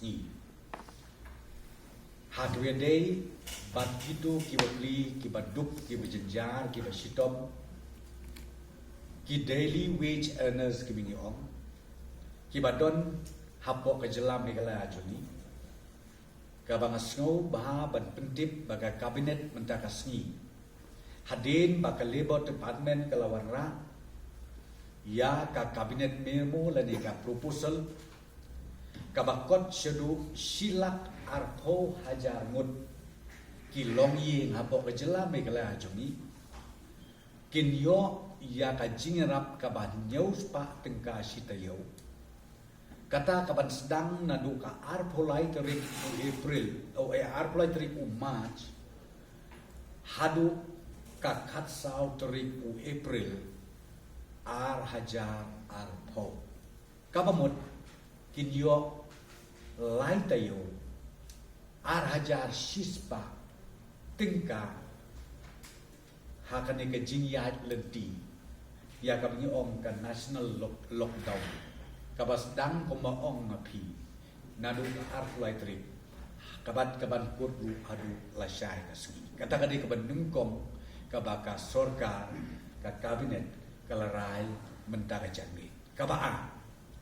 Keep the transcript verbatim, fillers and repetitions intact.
Sngi. Ha kaba ïadei bad kito kiba pli, kiba duk, kiba jynjar, kiba shitom, ki daily wage earners kiba ngi ong, kiba don hapoh ka jylla Meghalaya jong ngi, kaba nga sngew bha ban pyntip ba ka cabinet mynta ka sngi, hadien ba ka Labour Department ka la wanrah ïa ka cabinet memo lane ka proposal kaba kot shaduh shi lak arphew hajar ngut ki longïing hapoh ka jylla Meghalaya jong ngi kin ïoh ïa ka jingïarap kaba hynñiew spah tyngka shi taïew. Kata kaban sdang naduh ka arphew lai tarik u April, oh, eh, arphew lai tarik u March, haduh ka khatsaw tarik u April, ar hajar arphew. Kaba mut kin ïoh lai taïew, ar hajar shi spah tyngka, ha kane ka jingïaid lynti ïa kaba ngi ong ka national lock-, lockdown, kaba sdang kumba ong ma phi naduh ka arphew lai tarik, kaban, kaban kut ruh haduh lashai ka sngi. Kata ka dei kaba nyngkong kaba ka sorkar, ka cabinet, ka la rai mynta ka janmiet. Kaba ar,